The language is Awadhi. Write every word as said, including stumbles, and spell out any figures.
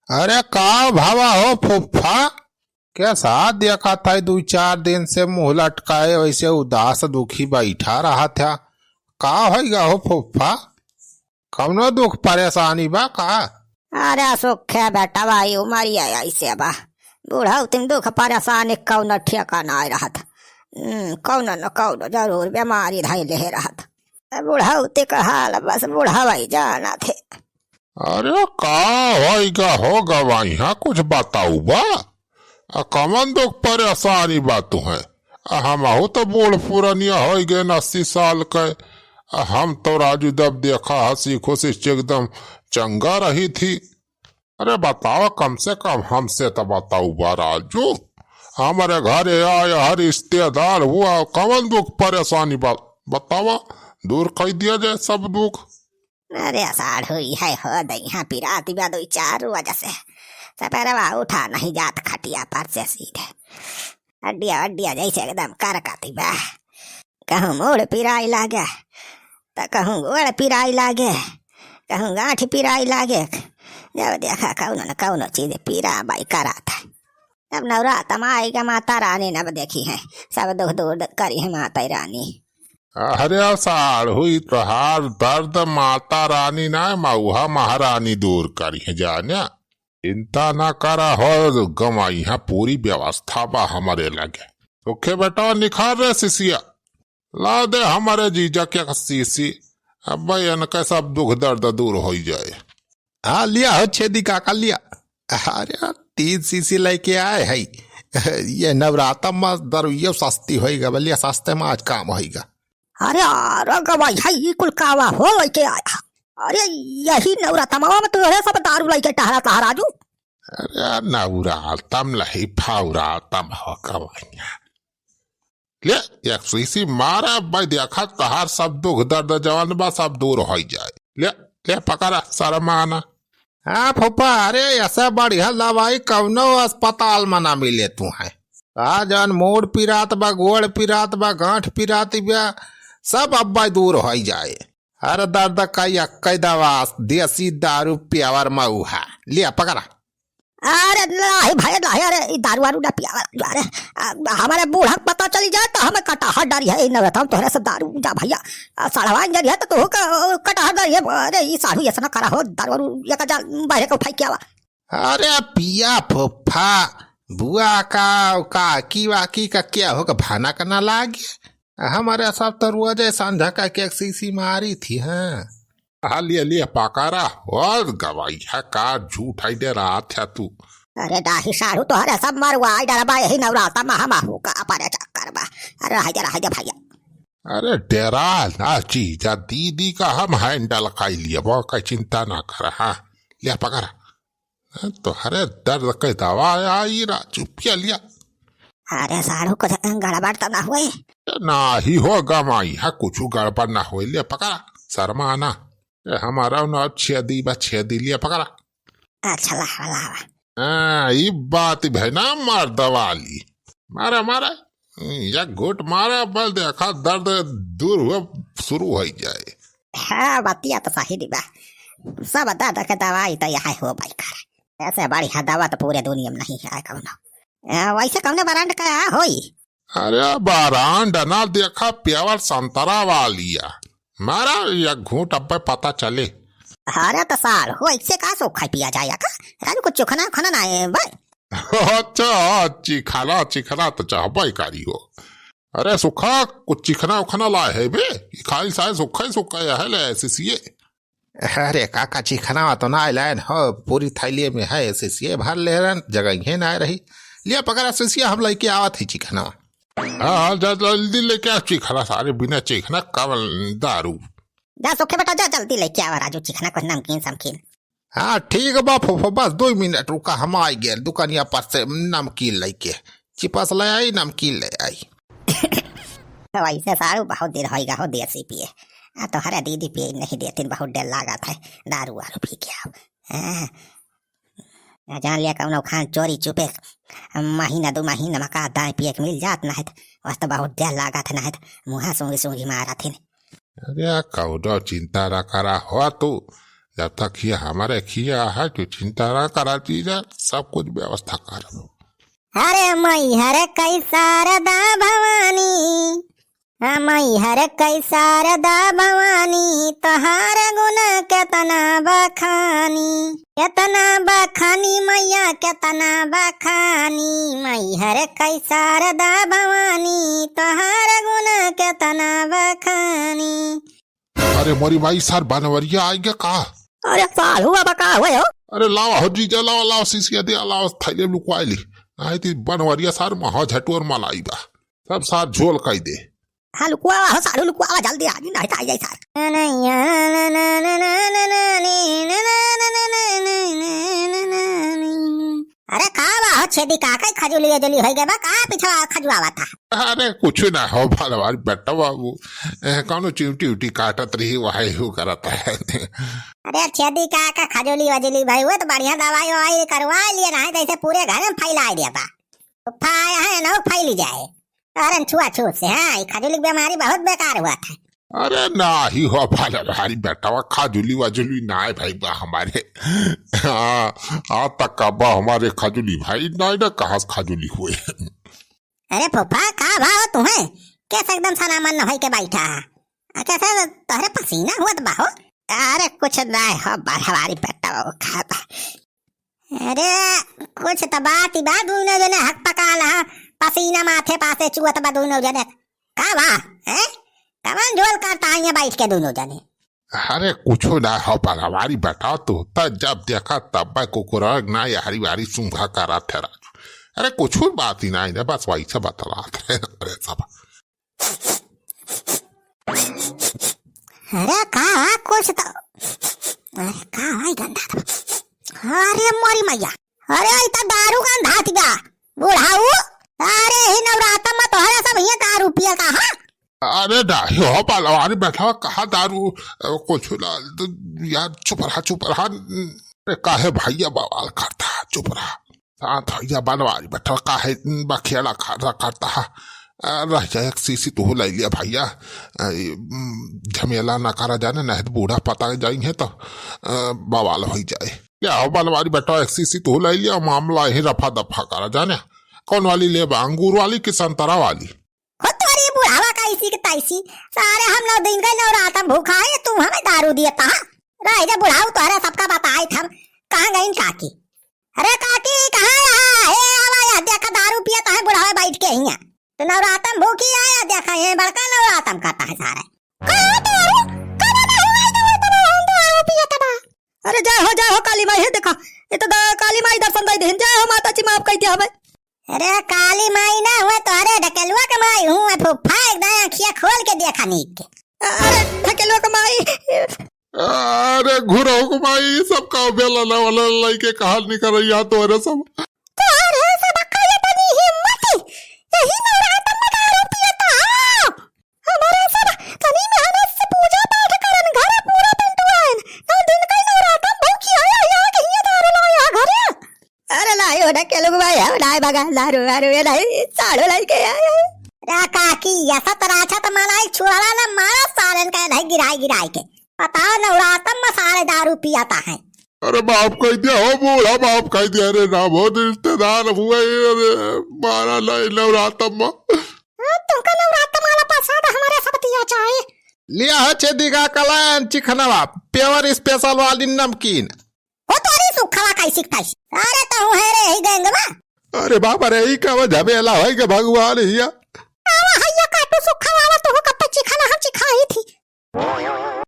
अरे का भवा हो फुफ्फा, कैसा देखा था दुइ चार दिन से मुँह लटकाए वैसे उदास दुखी बैठा रहा था, का होइगा हो फुफ्फा? कौनो दुख परेशानी बा का? अरे सुखे बेटवा, ई उमरिया ऐसे बा, बुढ़ौती में दुख परेशानी कौनो ठेका नाय रहत। हम्म, कौनो न कौनो जरूर बीमारी धइले रहत। बुढ़ौती का हाल बस बुढ़ावा ही जानत है। अरे का होइगा हो गवाई, हाँ कुछ बताऊ बा? आ कवन दुख परेशानी बा तुहें? आ हमहू तो बूढ़ पुरनिया होइ गए अस्सी साल के। आ हम तो राजू जब देखा हँसी खुशी से एकदम चंगा रही थी। अरे बतावा, कम से कम हमसे तो बताऊ बा राजू। हमरे घरे आए हर रिश्तेदार हुआ, कवन दुख परेशानी बा बतावा, दूर कर दिया जाए सब दुख। अरे साढ़ू, इहे हो दहिया पिरात बा दुइ चार रोज से। सपेरवा उठा नहीं जात खटिया पर से सीधे। हड्डिया हड्डिया जैसे एकदम करकत बा। कहूँ मूड़ पिराई लागे, त कहूँ गोड़ पिराई लागे, कहूँ गांठ पिराई लागे। जब देखा कौनो न कौनो चीज पीरा बाई करात है। अब नवरातम आइगा माता रानी नब देखी है, सब दुख दूर करी है माता रानी। अरे साढ़ू, ई तोहार दर्द माता रानी ना, मऊहा महारानी दूर करी है जाने। चिंता ना करा हो गवाई, यहाँ पूरी व्यवस्था बा हमरे लगे। सुखे बेटा निखार रे सिसिया, ला दे हमरे जीजा के सीसी, अब भाई इनका सब दुख दर्द दूर होइ जाए। हाँ, लिया हो छेदी काका, लिया। अरे, तीन सीसी लेके आए है। ये नवरातम में दरुइयो सस्ती होइगा, बोलिया सस्ते में आज काम होइगा। अरे, अरे गवाई है, ई कुल कावा हो लेके आया? अरे, यही नवरातमवा में तोहरे सब दारू लेके टहरा टहरा जू। अरे, नवरातम लही फाउरातम हो गवाइया। ले, एक सीसी मारा, भाई देखा, तहार सब दुख दर्द जवन बा, सब दूर होइ जाए। ले, ले, पकड़ा, शर्माना। हाँ फूफा, अरे, ऐसा बढ़िया दवाई कौनो अस्पताल में ना मिले तुहें। आ जौन मूड़ पिरात बा, गोड़ पिरात बा, गांठ पिरात बा, सब अब्बा दूर होइ जाए। हर दर्द का यक्कै दवा, देसी दारू प्यावर मऊहा। लिया, पकड़ा। अरे नाही भाई, नाही, अरे, ई दारू वारू ना पियावा, अरे, आ, हमारे बूढ़ा के पता चली जाए, तो हमें कटहर डरी है, ई नवरतन तोहरे से दारू जा भैया, आ, सड़वा जरी है, तो तू का, कटहर डरी है, अरे, ई साढ़ू ऐसा ना करा हो, दारू वारू, ये का जा, बाहर का उठाई क्या हुआ? अरे, पिया फुफ्फा, बुआ का, काकी वाकी का क्या हो, का भाना का ना लागे? हमारे सब तो रोज है, संझा का एक एक सीसी मारी थी, हाँ। हाँ, लिया, लिया, पकड़ा, और गवाई है का, झूठ है डे रात है तू। अरे डाही साढ़ू, तोहरे सब मरवाई डरबा, यही नवराता में हम आहू का अपने चक्कर बा। अरे रह जा, रह जा भैया। अरे डेरा ना जीजा, दीदी का हम handle कर लिए, वो का चिंता ना कर, हाँ, लिया पकड़ा। हाँ, तोहरे दर्द के दवा आई राजू, पिया लिया। अरे साढ़ू, कुछ गड़बड़ तो ना हुए? नाही हो गमाई, हाँ, कुछ गड़बड़ ना हुए, लिया पकड़ा, शर्मा ना। ए, हमारा ना छेदी बा, छेदी लिया पकड़ा। अच्छा, लावा, लावा। हाँ, ई बात भई ना मर्द वाली। मारा, मारा। या घूंट मारा, बल देखा दर्द दूर हुआ, शुरू हो जाए। हाँ, बतिया तो सही दी बा। सब दर्द के दवाई तो यह हो भाई कर। ऐसे बढ़िया दवा तो पूरे दुनिया में नहीं है कौनो। आ, वैसे कौने brand का है होई? अरे brand ना देखा, pure संतरा वाली है। मारा या घूंट, अब पता चले। अरे तो साढ़ू, ऐसे का सो खाई पिया जाए का? राजू, कुछ चोखना उखना ना है भाई? अच्छा, चिखाना, चिखाना तो चाहबे करी हो। अरे सुखा, कुछ चिखना उखना लाए है बे? ई खाली सारे सुखा ही सुखा है ले, सीसिए। अरे काका, चिखना तो ना लायन हो, पूरी थैली में है, सीसिए भर ले रहन, जगह ही ना रही। लिया पकड़ा सीसिया, हम लेके आवत है चिखना। हाँ, हाँ, जा जल्दी लेके आ चिखना, सारे बिना चिखना कवन दारू। जा सुखे बेटा, जा जल्दी लेके आवा राजू, चिखना कुछ नमकीन समकीन। हाँ, ठीक बा फूफा, बस दो मिनट रुका, हम आई गए दुकानिया पर से नमकीन लेके। चिपस ले आई, नमकीन ले आई। वैसे साढ़ू बहुत देर होइगा हो देसी पिए। आ तोहरे दीदी पिए नहीं देतिन, बहुत डर लागत है दारू वारू पी के आओ। हाँ। आ जान लिया कौनो खान चोरी चुपे महीना दो महीना में का दाएं पिए के मिल जात ना है, तो बस तो बहुत डर लागत है ना है, तो मुँहा सूंघी सूंघी मारत है। अरे कौनो चिंता ना करा हो तू, जब तक ये हमारे खिया है, तू चिंता ना करा जीजा, सब कुछ व्यवस्था करब। अरे मैहर कई शारदा भवानी, आ मैहर कई शारदा भवानी, तोहार गुण केतना बखानी, केतना बखानी मैया, केतना बखानी, मैहर कई शारदा भवानी, तोहार गुण केतना बखानी। अरे मोरी माई, सार बनवरिया आइगे का? अरे साढ़ू बाबा का हुए हो? अरे लावा हो जीजा, लावा, लावा, सीसिया दे, लावा, थैले लुकवाई ली। आई थी बनवरिया सार महा झटोर मलाई बा। सब सार झोल कई दे। हाँ, लुकवावा हो साढ़ू, लुकवावा, जल्दी आ जी, नहीं तो आई जाई सार। अरे का बा हो छेदी काका, खजुली अजुली होई गए बा, का पिछवा खजुआवा था? अरे कुछ ना हो बनवारी बेटा बाबू, ए, कौनो चिमटी उटी काटत रही, वही हु करत है। अरे छेदी काका, खजुली वजुली भाई, वो तो बढ़िया दवाई ववाई करवा लिए, नहीं तो ऐसे पूरे घर में फैला दिया बा। तो फाया है ना, फैली जाए। अरे छुआछूत से, हाँ, ये खजुली की बीमारी बहुत बेकार हुआ था। अरे नाही हो बनवारी बेटवा, खजुली वजुली नाय भाई बा हमारे। हाँ, आज तक का बा हमारे खजुली भाई, नाय ना कहाँ से खजुली हुए। अरे फूफा, का बा हो तुम्हें? कैसे एकदम सनामन होई के बैठा है? आ, कैसे तोहरे पसीना हुआ बा हो? अरे कुछ नाय हो बनवारी बेटवा, वो का बा। अरे, कुछ त बात ही बा, दुनो जने हक पका लहा, पसीना माथे पासे चुअत बा दुनो जने। का बा, हैं? कवन झोल करता है यहाँ बैठ के दुनो जने? अरे, कुछो ना हो बनवारी बेटा, तू त जब देखा तब बा कुकुरा ना यारी वारी सूंघा करा थे राजू। अरे, कुछो बात ही ना है, बस वही से बतलात है। अरे, सब अरे का कुछ तो, अरे का है गंधा तो? अरे मोरी मैया, अरे ई तो दारू गंधा थी बा, बुढ़ाऊ। अरे ही नवरातम में तोहरा सब हियाँ दारू पिया का, हाँ? अरे नाही हो बनवारी बेटवा, कहाँ दारू, अ, कुछ ना, यार चुप रहा, चुप रहा। अरे काहे भैया बवाल करता, चुप रहा। शांत हो जा बनवारी बेटवा, काहे बखेड़ा खड़ा करता है? अ, रह जा, एक सीसी तू ले लिया भैया। अ, ई, उम, झमेला ना करा जाने, नहीं तो बूढ़ा पता जाई है तो, अ, बवाल हो जाए। क्या हो बनवारी बेटवा, एक सीसी तू ले लिया, मामला यही रफा दफा करा जाने। कौन वाली लेबा, अंगूर वाली कि संतरा वाली? हो तोरी बुढ़ावा का इसी के तैसी, सारे हम नौ दिन का नवरातम भूखा है, तू हमें दारू दिए तहा। रह जा बुढ़ाऊ, तोहरे सबका बताए थे हम, कहाँ गई काकी? अरे काकी, कहाँ रहा? हे आवा या, देखा दारू पिया तो है बुढ़ावे बैठ के हियाँ। तो नवरातम भूखी आया, देखा ये बड़का नवरातम करता है सारे। का हो तोरू? कब नहीं हुआ है तो वो तो हम दारू पिया तबा। अरे जय हो, जय हो काली माई, हे देखा, ये तो द-, काली माई दर्शन दे देन, जय हो माता जी, माफ कर दिया हमें। अरे काली माई ना हुए, तोहरे ढकेलुआ के माई हुए फूफा, एकदम आँखिया खोल के देखा नीक के। अरे ढकेलुआ के माई। अरे घुरहु के माई, ई सब का बेला ना वाला लइके कहाँ निकल रही है तोहरे सब? तोहरे सब का ये तनी हिम्मत, यही नवरातन में दारू पियत हो। हमारे सब तनी मेहनत से पूजा पाठ करन, घर पूरा पिंटुआन, नौ दिन का नवरातन भूखी आया, यहाँ के हियाँ दारू लाया घरे। अरे लाई हो ढकेलुआ के माई, हम नाय बगा दारू वारू, ये नहीं, साढ़ू लइके आए। रा काकी, ऐसा तराछा तो मनाई छुआला ना, मारा सारन का नहीं गिराई गिराई के। बताओ, नवरातम में सारे दारू पियाता है। अरे माफ कर दिया हो बूढ़ा, माफ कर दिया। अरे राम हो, रिश्तेदार हुए, अरे मारा नहीं नवरातम में। हाँ, तुमका नवरातम वाला प्रसाद हमारे सब दिया जाए। लिया है छेदी का कलायन चिखनवा, pure special वाली नमकीन। हो तोरी सुखवा कैसी खाई? अरे तो हूँ है रे, ही गैंगवा। अरे बाबा रे, ई का झमेला है के भगवान हिया। आवा हैया काटू सुखवा